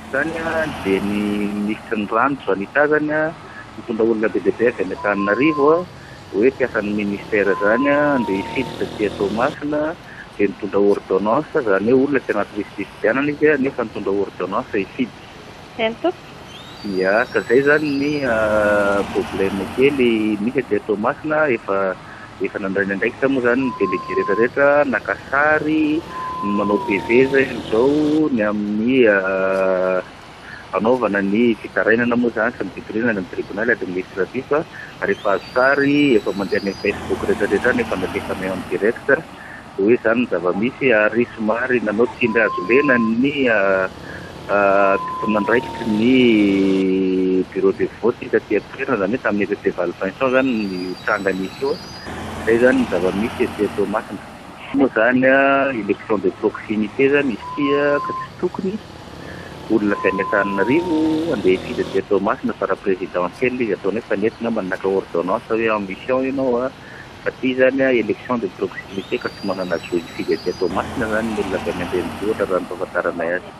Zava-misy izany dia ny minisitry ny rano Joanita izany nitondra olona be dia be avy any Antananarivo hoe mpiasan'ny ministera izany andeha hifidy taty Toamasina dia nitondra ordonnance, izany hoe olona tsy anaty lisi-pifidianana izy nefa nitondra ordonnance hifidy. Eny tompoko. Ya, ka izay izany ny problème kely misy aty Toamasina, efa nandray ny andraikitra moa izany ny délégué rehetra rehetra naka sary, ny manao PV izay amin'izao ny amin'ny fanaovana ny fitarainana moa izany sy ny fitoriana any amin'ny tribonaly administratif, ary efa azo sary, efa mandeha any amin'ny Facebook rehetra rehetra any, efa nalefanay en direct hoe izany ny zava-misy, ary somary nanao tsindry hazo lena ny tompon'andraikitry ny bureau de vote taty an-toerana, izany hoe tamin'ny EPP Valpinson izany ny tranga nisy io. Izay izany ny zava-misy ety Toamasina. Moa izany élection de proximité izany izy ity ka tsy tokony olona avy any Antananarivo andeha hifidy aty Toamasina fa raha présidentielle izy ataony hoe fa nety angamba naka ordonnance hoe en mission ianao, fa ity izany élection de proximité ka tsy manana zo hifidy aty Toamasina izany ny olona avy any an-drenivohitra raha ny fahafantaranay azy.